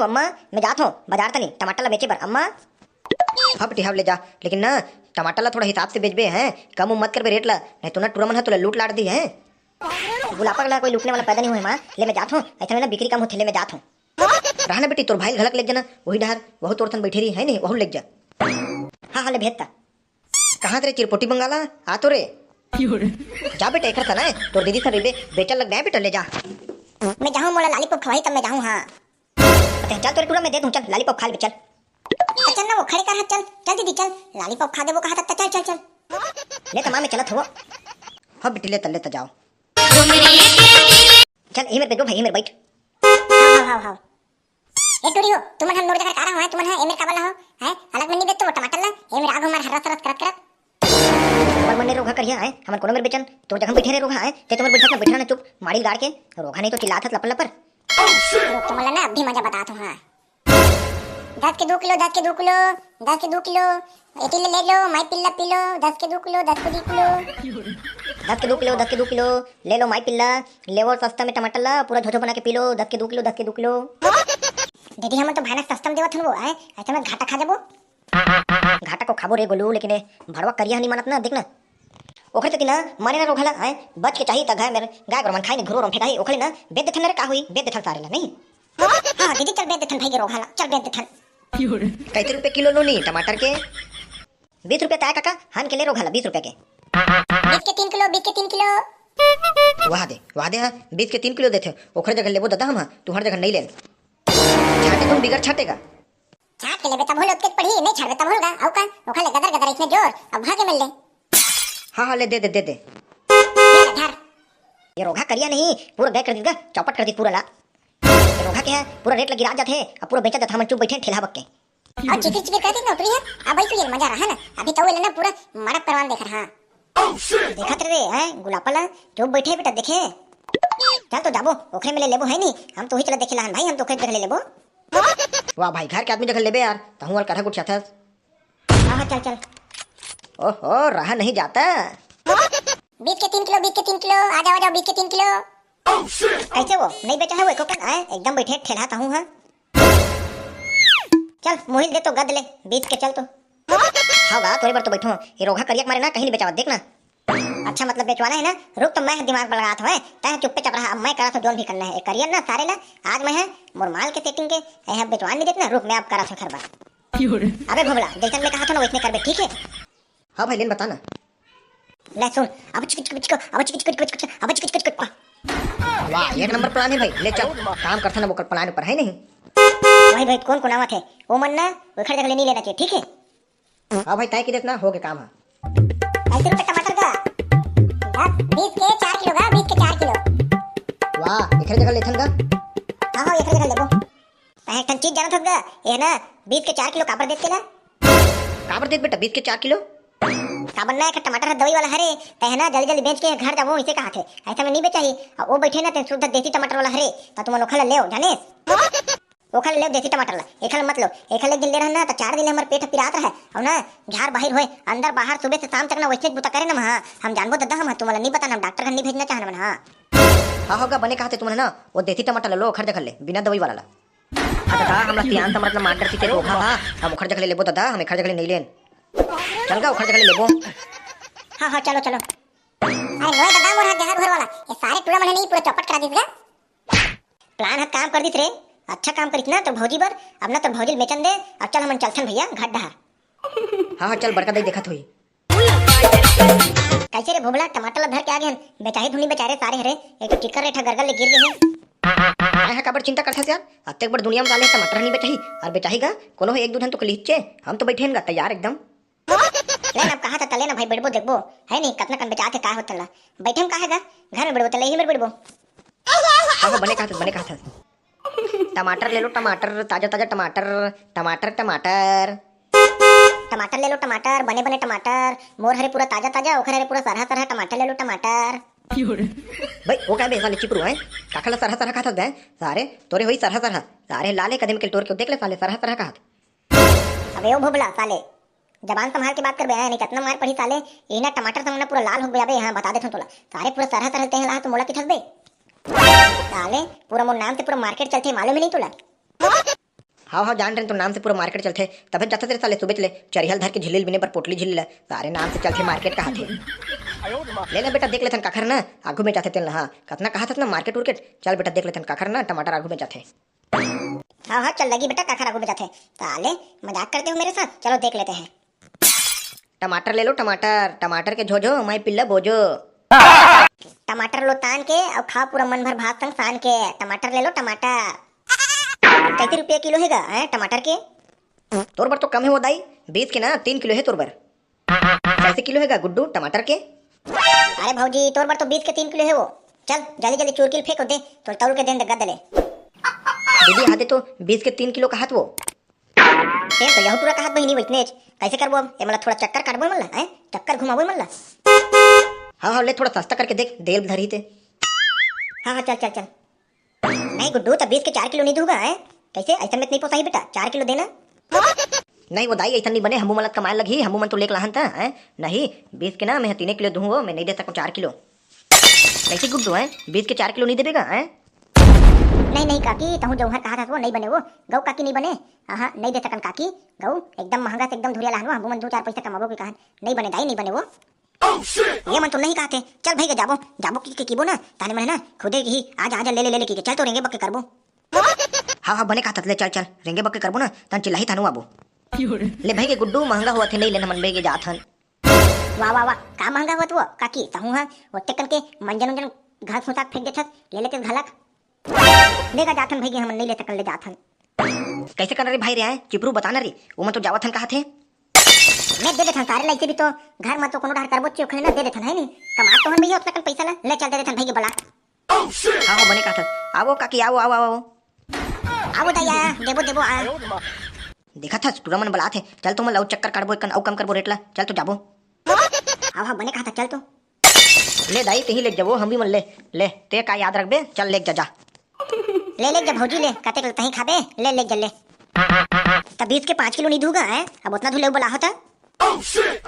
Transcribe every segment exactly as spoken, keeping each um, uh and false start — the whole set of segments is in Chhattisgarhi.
अम्मा, मैं जात हूँ बाजार तनी टमाटर ला बेचे बर। अम्मा। हाँ बेटी, हाँ, ले जा, लेकिन ना, टमाटर ला थोड़ा हिसाब से बेचबे, हैं? कम उम मत करबे रेट ला, नहीं तो ना टूरा मन ह तोला लूट लाट दी, हैं? गुलापा ला कोई लूटने वाला पैदा नहीं हुए माँ, ले मैं जात हूँ, ऐसा में ना बिक्री कम होथे, ले मैं जात हूँ। रहा ना बेटी, तोर भाई घलक ले जाना, वही डहर, वहू तोर सन बैठे रही, है नहीं, वहू ले जा। हाँ, हाँ, ले भेजता। कहाँ तेरे चिरपोटी बंगाला? आ तो रे। जा बेटा, एकर तना है, तोर दीदी सन रहिबे, बेचल लग जाए बेटा, ले जा। मैं जाहूँ, मोला लॉलीपॉप खवाही तब मैं जाहूँ, हाँ। ते चल तोरे टूरा, मैं दे दूँ, चल लॉलीपॉप खा ले, चल। तो चल ना, वो खड़े कर, चल, चल दीदी, चल, लॉलीपॉप खा देबो कहा था, चल, चल, चल। ले तमा, मैं चलत हूँ। हाँ बेटी, ले त, ले त जाओ। चल, यही मेर बैठ भाई, यही मेर बैठ। हाव, हाव, हाव, हाव। ए टूरी हो, तुमन हम नोर जगह का रहो, हैं? तुमन ह, ए मेर काबर ला हो? हैं? अलग में नहीं बेचते वो टमाटर ला? ए मेर आगू मार हरस हरस करत करत। पर मने रोघा करिया, हैं? हमन कोनो मेर बेचन, तोर जगह बैठे रहे रोघा, हैं? ते तुम्हर बैठा ना, बैठा ना चुप, माड़ी गाड़ के, रोघा नहीं तो चिल्लात हस लपर लपर। रुक, तुमन ला ना अभी मजा बतात हूँ, हाँ। दस के दू किलो, दस के दू किलो, दस के दू किलो। एती ले, ले लो, माई पिल्ला पी लो, दस के दू किलो, दस के दू किलो। दस के दू किलो, दस के दू किलो, ले लो माई पिल्ला, ले वो सस्ता में टमाटर ला, पूरा झोझो बना के पी लो, दस के दू किलो, दस के दू किलो। दीदी, हमन तो भाई ना सस्ता में देवत हन वो, आय, ऐसा में घाटा खा जाबो। घाटा को खाबो रे गोलू, लेकिन ए भड़वा करिया नहीं मानत ना, देख ना। ओखरे सेती ना, माने ना रोघा ला, आय, बच के चाही त घर में गाय गोरमन खाई नहीं, घुरो रम फेंकाही, ओखरे ना, बेच देथन रे, का होई, बेच देथन सारे ला, नहीं? हाँ, हाँ, दीदी, चल बेच देथन भाई के रोघा ला, चल बेच देथन। कैसे रुपए किलो नोनी टमाटर के? बीस रुपया ताय काका, हन के ले रोघा ला, बीस रुपया के। बीस के तीन किलो, बीस के तीन किलो। वाह दे, वाह दे, हाँ, बीस के तीन किलो देथे, ओखर जगह लेबो ददा हम, हाँ, तुहर जगह नहीं लेन। छाटे तुम बिगर छाटेगा। छाट के लेबे तब होले ओतके पड़ही, नहीं छाटबे तब होलगा, अउ का? ओखर ले गदर गदर इसने जोर, अब भागे मिल ले। हाँ, हाँ, ले दे दे, दे दे। ये ले धर। ये रोघा करिया नहीं, पूरा गाय कर दीस गा, चौपट कर दीस पूरा ला। रोघा के है, पूरा रेट ला गिरा जात है, अब पूरा बेचा जात, हमन चुप बैठे ठेला बक के। अउ चिकिर चिकिर करते नौकरी है, अब भाई तुझे मजा रहा ना, अभी तो वो ना पूरा मड़प करवान देख रहा। देखत रे, हैं, गुलापा ला, चुप बैठे बेटा, देखे। चल तो जाबो, ओखरे में ले लेबो है नी, हम तो ही चला देखे लाहन भाई, हम तो ओखरे जगह ले लेबो। वाह भाई, घर के आदमी जगह लेबे यार, तहूँ वाल करहा गुठिया थस। हाँ, हाँ, चल, चल। ओहो, रहा नहीं जाता। बीस के तीन किलो, बीस के तीन किलो, आ जाओ, आ जाओ, बीस के तीन किलो। कैसे वो? नहीं बेचा है वो एको कन? आए, एकदम बैठे ठेलहा तहूँ, हाँ। चल, मोहिल दे तो गद ले, बीस के चल तो। हाँ बा, तोरे बर तो बैठो। ये रोघा करिया के मारे ना, कहीं नहीं बेचावत, देख ना। अच्छा, मतलब बेचवाना है ना? रुक, तो मैं दिमाग में लगात हूँ, तैं चुप्पे चप रहा, अब मैं करत हूँ जोन भी करना है। ये करिया ना सारे ला, आज मैं है, मोर माल के सेटिंग के, ये बेचवा नहीं देत ना, रुक, मैं अब करत हूँ खरबा। अबे भोभला, जैसन मैं कहा था ना, वैसने करबे, ठीक है? हाँ भाई, लेन बता ना। ले सुन, अब चिक चिक चिक, अब चिक चिक चिक, अब चिक चिक चिक। वाह, एक नंबर प्लान है भाई, ले चल, काम करथन अब ओकर प्लान ऊपर, है नहीं? भाई, भाई, कौन कौन आवत है? वो मन ना, वो खरीद ले नहीं लेना चाहिए, ठीक है? हाँ भाई, तय की देत ना, हो गए काम, हाँ। कैसे रुपए टमाटर का? हाँ, बीस के चार किलो का, बीस के चार किलो। वाह, एखरे जगह लेथन का? हाँ, हाँ, एखरे जगह लेबो। तैं एक ठन चीज जानत हस गा, ये ना बीस के चार किलो काबर देत तेला? काबर देत बेटा बीस के चार किलो? काबर ना, एक टमाटर ह दवाई वाला हरे, तैं ना जल्दी जल्दी बेच के घर जाबो, इसे कहा थे। ऐसा में नहीं बेचाही, और वो बैठे ना, ते शुद्ध देसी टमाटर वाला हरे, त तुमन ओखर ले लेव, जाने? ओखर ले लेव देसी टमाटर ला, एखर मत लो। एखर ले एक दिन ले रहन ना, त चार दिन ले हमर पेट ह पिरात रहे, और ना झार बाहिर होए, अंदर बाहर सुबह से शाम तक ना वैसे बुता करे ना, हाँ, हम जानबो ददा, हम तुमन ला नहीं बताना, हम डॉक्टर घर नहीं भेजना चाहना मन, हाँ। हाँ होगा, बने कहा थे तुमन ना, वो देसी टमाटर ले लो, ओखर जगह ले, बिना दवाई वाला ला। हाँ ददा, हमला सियान समरत ना मार डरती तेरे ओघा हा। हम ओखर जगह ले लेबो ददा, हम एखर जगह ले नहीं लेन। चल गा, ओखर जगह ले लेबो। हाँ, हाँ, चलो, चलो। अरे लोए ददा, मोर हाथ जहर भर वाला। ये सारे टूरा मन नहीं पूरा चौपट करा दीस गा। प्लान ह काम कर दीस रे। अच्छा काम करिस ना तोर भौजी बर। अब ना तोर भौजी ल बेचन दे। अब चल हमन चलथन भैया घर डहर। हाँ, हाँ, चल बड़का दाई देखत होही। कैसे रे भोभला, टमाटर ला धर के आ गेन, बेचाही धुनी बेचारे सारे हरे, एक तो टिक्कर रेठा गरगल ले गिर गे हे। आय हा, काबर चिंता करथस यार, अतेक बड़ दुनिया में साले टमाटर नहीं बेचाही, और बेचाही गा, कोनो हे एक दू झन तो लिहिचे, हम तो बैठे हन गा तैयार एकदम। ले ना, अब कहा था तले ना भाई, बैठबो देखबो, है नहीं, कतना कन बेचाथे, का होत ला, बैठे हम काहे गा, घर में बैठबो, तले ही में बैठबो। हाँ, हाँ, बने कहा था, बने कहा था। टमाटर ले लो, टमाटर, ताजा, ताजा टमाटर, टमाटर, टमाटर। टमाटर ले लो, टमाटर, बने, बने टमाटर। मोर हरे पूरा ताजा, ताजा, ओखर हरे पूरा सरहा, सरहा। टमाटर ले लो, टमाटर। भाई, वो का बे, साले चिपरू, हैं? काखर ला सरहा, सरहा कहत हस बे? सारे, तोरे होई सरहा, सरहा। सारे लाले कदम के टोर के देख ले, साले सरहा, सरहा कहत। अबे ओ भोभला, साले, जबान संभाल के बात करबे, हैं? नहीं तो इतना मार पड़ी साले, ये ना टमाटर समझना पूरा लाल हो गया बे, हाँ, बता देता हूँ तोला। सारे पूरा सरहा, सरहा तें ला, तो मोला किथस बे? साले, पूरा मोर नाम से पूरा मार्केट चलथे, मालूम ही नहीं तोला? हाव हाव, जान रहेन तो नाम से पूरा मार्केट चलथे, तभे जाथस रे साले सुबेच ले चरिहा ल धर के झिल्ली ल बिने बर पोटली झिल्ली ल, सारे नाम से चलथे मार्केट कहाथे। ले ना बेटा, देख लेथन काखर ना आगू में जाथे तेन ल, हाँ, कतना कहाथस ना मार्केट उर्केट, चल बेटा देख लेथन काखर ना टमाटर आगू में जाथे। हाँ हाँ, चल लगी बेटा, काखर आगू में जाथे। साले, मजाक करते हो मेरे साथ, चलो देख लेते हैं। टमाटर ले लो टमाटर, टमाटर के झोझो, माई पिल्ला बोझो। टमाटर लो तान के अउ खाओ पूरा मन भर भात संग सान के। टमाटर ले लो टमाटर। कैसे रुपया किलो हे गा, हैं, टमाटर के? तोर बर तो कम हे वो दाई, बीस के ना तीन किलो हे तोर बर। कैसे किलो हे गा गुड्डू टमाटर के? अरे भौजी, तोर बर तो बीस के तीन किलो हे वो। चल जल्दी जल्दी चूरकी ल फेंक दे, तोर तौल के देन दे गद ले। दीदी, हाँ दे तो, बीस के तीन किलो कहात वो। तेन तो यहू टूरा कहात बहिनी वइसनेच। कैसे करबो अब? एमन ला थोड़ा चक्कर काटबो एमन ला, हैं? चक्कर घुमाबो एमन ला। हाँ, हाँ, ले थोड़ा सस्ता करके देख, देल धरी ते। हाँ, हाँ, चल, चल, चल। नहीं गुड्डू, त बीस के चार किलो नहीं दूंगा, हैं? कैसे? ऐसा में तो नहीं पोसाही बेटा, चार किलो देना। नहीं वो दाई, ऐसा नहीं बने, हमू मन ला कमाए लगही, हमू मन तो लेके लाहन था, हैं? नहीं, बीस के ना, मैं तीने किलो दूंगा, मैं नहीं दे सकूँ चार किलो। कैसे गुड्डू हैं, बीस के चार किलो नहीं देबे गा, हैं? नहीं, नहीं काकी, तहूँ जौहर कहा था वो नहीं बने वो, गऊ काकी नहीं बने। हाँ, हाँ, नहीं दे सकन काकी, गऊ एकदम महंगा से एकदम धुरिया लाहन वो, हमू मन दो चार पैसा कमाबो के कहन, नहीं बने दाई, नहीं बने वो। ये मन तो नहीं कहते, चल भाई के जाबो, जाबो की के कीबो ना, ताने मने ना, खुदे की ही, आजा, आजा, ले ले, ले ले की के, चल तो रेंगे बक्के करबो। हाँ, हाँ, बने कहत ले, चल, चल, रेंगे बक्के करबो ना, तन चिल्लाही थानू आबो। ले भाई के गुड्डू, महंगा हुआ थे, नहीं लेन मन भाई के जात हन। वाह, वाह, वाह, का महंगा हुआ वो, काकी, तहूँ हा, ओते कन के मंजन उंजन घास फूसा फेंक देथस, ले लेते घलक। लेगा जाथन भाई के, हम नहीं ले सकन, ले जाथन। कैसे करना रे भाई रे, आए चिपरू बताना रे, वो मन तो जावत हन कहा थे। मैं दे देथन सारे, लइसे भी तो घर में तो कोनो डहर करबो चियो खने ना, दे देथन है नहीं, कमा तो हन भैया अपना कन पैसा ला, ले चल दे देथन भाई के बला। हाँ, हाँ, बने कहा था, आवो काकी, आवो, आवो, आवो, आवो। आवो दाई, देबो, देबो, आ। देखा था, टूरा मन बलात हे, चल तो मन ला अउ चक्कर काटबो, एकन अउ कम करबो रेट ला, चल तो जाबो। हाँ, हाँ, बने कहा था, चल तो। ले दाई, तेही लेके जाबो, हम भी मन ले, ले, ते का याद रखबे, चल लेके जा, जा। ले, लेके जा भौजी, ले, कतेक ले तहीं खाबे, ले, लेके जा, ले। त बीस के पाँच किलो नहीं दूंगा, हैं? अब उतना धुले बला होता।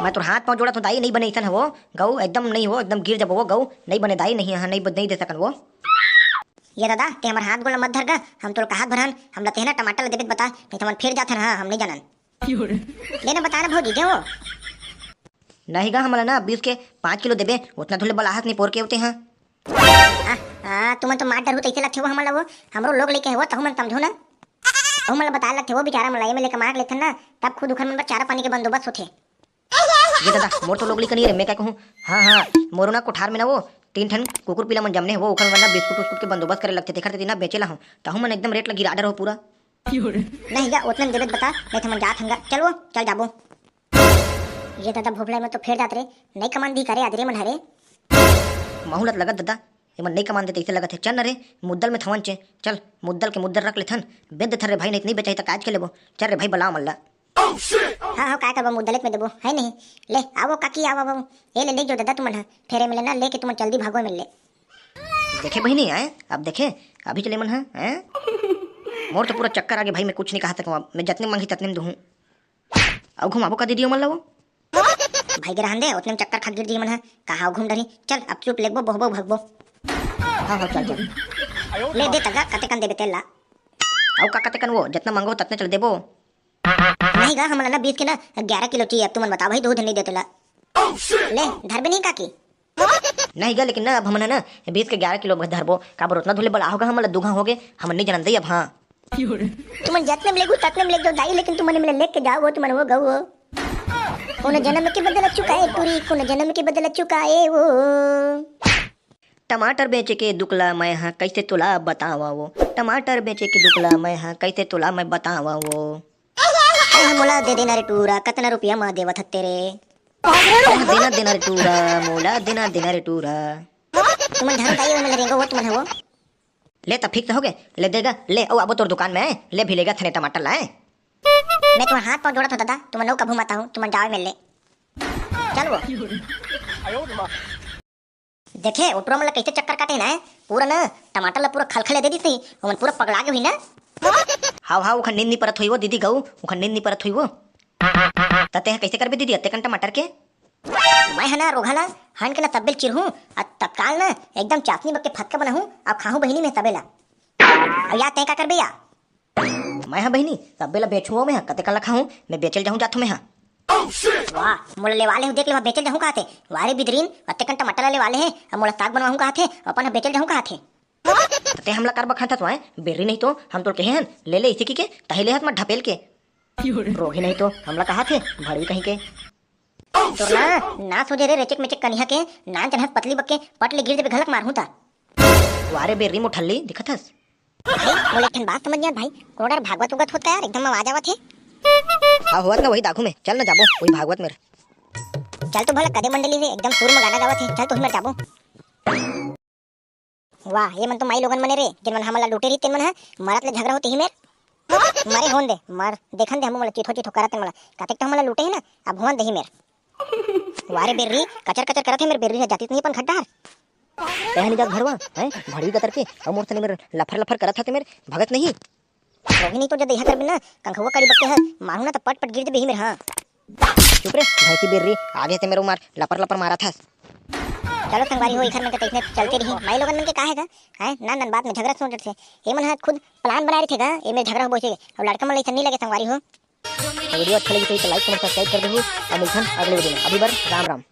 मैं तोर हाथ पाँव जोड़त हूँ दाई, नहीं बने ऐसन हो, गऊ एकदम नहीं हो, एकदम गिर जब वो गऊ, नहीं बने दाई, नहीं, हाँ, नहीं, नहीं दे सकन वो। ये दादा, ते हमर हाथ गोड़ मत धर गा, हम तोर कहात भरन, हम लते ना टमाटर ले देबे त बता, नहीं तो हम फिर जाथन, हाँ, हम नहीं जानन। ले ना बता ना भौजी, दे वो। नहीं गा, हमला ना बीस के पाँच किलो देबे, उतना धुले बलाहत नहीं पोर के होते हैं। आ, आ, तुमन तो मार डरहू तैसे लगथे वो हमला वो, हमरो लोग लेके हे वो, तहु मन समझो ना। तहु मन ला बता लगथे वो, बेचारा मन ला ये में लेके मार लेथन ना, तब खुद उखन मन बर चारा पानी के बंदोबस्त होथे। ये दादा, मोर तो लोग लेके नहीं रे, मैं क्या कहूँ? हाँ, हाँ, मोरो ना कोठार में ना वो, तीन ठन कुकुर पीला मन जमने हे वो, उखन मन ना बिस्कुट उस्कुट के बंदोबस्त करे लगथे, तेखर तेती ना बेचे ला हूँ, तहु मन एकदम रेट ला गिरा डरहू पूरा। नहीं गा, उतने में देबे त बता, नहीं तो मन जात हन गा, चल वो, चल जाबो। ये दादा भोभला में तो फेर जात रे, नहीं कमान दी करे आदरे मन हरे। महू लत लगत दादा, ये मन नहीं कमान देते, इसे लगत है। चल न रे, मुद्दल में थवन चे, चल, मुद्दल के मुद्दल रख लेथन, बेच देथन रे भाई, नहीं तो नहीं बेचाही त काज के लेबो। चल रे भाई, बलाओ मन ला। हाँ, हाँ, काय करबो, मुद्दल में देबो, है नहीं? ले, आवो काकी, आवो, आवो। ये ले, ले जो दादा तुमन ह, फेरे मिले ना, लेके तुमन जल्दी भागो मिल ले। देखे बहिनी, आए, अब देखे, अभी चले मन ह, हैं? मोर तो पूरा चक्कर आगे भाई, मैं कुछ नहीं कहा सकूँ, अब मैं जतने मांगी ततने में दूँ। अउ घुमाबो का दीदी ओमन ला वो? भाई के रहन दे, ओतने में चक्कर खा गिर जी मन ह। कहाँ घूम डरी? चल, अब चुप लेगबो, बोहबो, भगबो। हाँ, हाँ, चल, चल। ले दे तगा, कते कन देबे तेल ला? अउ का कते कन वो, जतना मांगो ततने चल देबो। नहीं गा, हमला ना बीस के ना ग्यारह किलो चाहिए, अब तुमन बताओ भाई, दूध नहीं देते ला। ले, धरबे नहीं काकी? नहीं गा, लेकिन ना अब हमन ह ना बीस के ग्यारह किलो धरबो, काबर उतना धुले बला होगा, हमन ला दुघा होगे, हमन नहीं जानन दई अब। हाँ, तुमन जतने में लेगू ततने में लेग जाओ दाई, लेकिन तुमन में लेके जाओ वो, तुमन वो गऊ वो। कोनो जन्म के बदला चुकाए टूरी, कोनो जन्म के बदला चुकाए वो। टमाटर बेचे के दुख ला मैं हा कैसे तोला बतावा वो, टमाटर बेचे के दुख ला मैं हा कैसे तोला मैं बतावा वो। ए, मोला दे देना रे टूरा, कतना रुपया मा देवत हत्ते रे? ए, देना, देना रे टूरा, मोला देना, देना रे टूरा। तुमन धरो दाई, ओमे ले रेंगो वो, तुमन हो। ले त फिक्स हो गए, ले देगा, ले, अउ आबो तोर दुकान में, ले भी लेगा थने टमाटर लाए। मैं तुम्हार हाथ पाँव जोड़त हूँ दादा, तुमन नौ कभू मत आहू, तुमन जाओ मिल ले। चल वो। देखे, ओ टूरा मन ला कैसे चक्कर काटे ना, पूरा ना टमाटर ला पूरा खलखले दे दिस ही, ओमन पूरा पगला गे हुई ना। हाव, हाव, उखन नींद नहीं परत होई वो दीदी गऊ, उखन नींद नहीं परत होई वो। त तेह कैसे करबे दीदी, अत्ते कन टमाटर के? मैं ह ना रोघा ला हन के ना तब्बे ल चिरहूँ, आ तत्काल ना एकदम चासनी बक के फतका बनाहूँ, अब खाहूँ बहिनी में तबे ला। अब या तय का करबे या? मैं हा बहिनी, सब्बे ला बेचहूँ मैं हा, कतेकन ला खाहूँ, मैं बेचल जाहूँ जाथों मैं हा। वाह, मोला लेवा ले हूँ, देख ले, वहाँ बेचल जाहूँ कहत हे। वाह रे बिदरीन, अतेकन टमाटर ला लेवा ले हे, अब मोला साग बनवाहूँ कहत हे, अपन हा बेचल जाहूँ कहत हे। त ते हमला कर बखात हस वाय, बेर्री नहीं तो हम तोर कहे हन, ले ले इसे की के, तही ले हस मैं ढपेल के। रोगी नहीं तो हमला कहत हे, भड़वी कहीं के। तोर ना, ना सोचे रे रेचेक मेचेक कनिहा के, नान चनहस पतली बक्के, पट ले गिर देबे घलक मारहूँ ता। वारे बेर्री मोठल्ली, दिखत हस। भाई, मोला एक ठन बात समझ नहीं आत भाई, कोनो डर भागवत उगत होत का यार, एकदम आवाज आवत हे। हाँ, होवत ना वही दाखू में, चल ना जाबो, वही भागवत में। चल तो भला कदे मंडली रे, एकदम सुर में गाना गावत हे, चल तो ही मेर जाबो। वाह, ये मन तो माई लोगन मने रे, जेन मन हमन ला लूटे रही, तेन मन ह मरत ले झगड़ा होते ही मेर। मरे होन दे, मर, देखन दे, हमू मन ला चिथो चिथो करत हे मन ला। कतेक तो हमन ला लूटे हे ना, अब होन दे ही मेर। वारे बेर्री, कचर कचर करत हे मेर बेर्री ह, जातिस नहीं अपन घर डहर। तैं ह नहीं जात घरवा, हैं? भड़ी कतर के, अउ मोर सने मेर लफर लफर करत हते मेर, भगत नहीं। रोहिणी तो जब इहा करबे ना, कंखुआ करी बक्के ह, मारू ना त पट पट गिर देबे ही मेर, हाँ। चुप रे, भैंसी बेर्री, आगे ते मेर उमार लपर लपर मारत हस। चलो संगवारी हो, इखर में तो तइसने चलते रही। माई लोगन मन के का हे गा? हैं? नान नान बात में झगड़ा सोचत हे। ए मन ह खुद plan बनाए रहिथे गा, ए मेर झगड़ा होबो हे। अब लड़का मन ला अइसन नहीं लगे संगवारी हो। तो video अच्छा लगी तो like, comment, subscribe कर देहू। अब मिलथन अगले video में। अभी बर राम राम।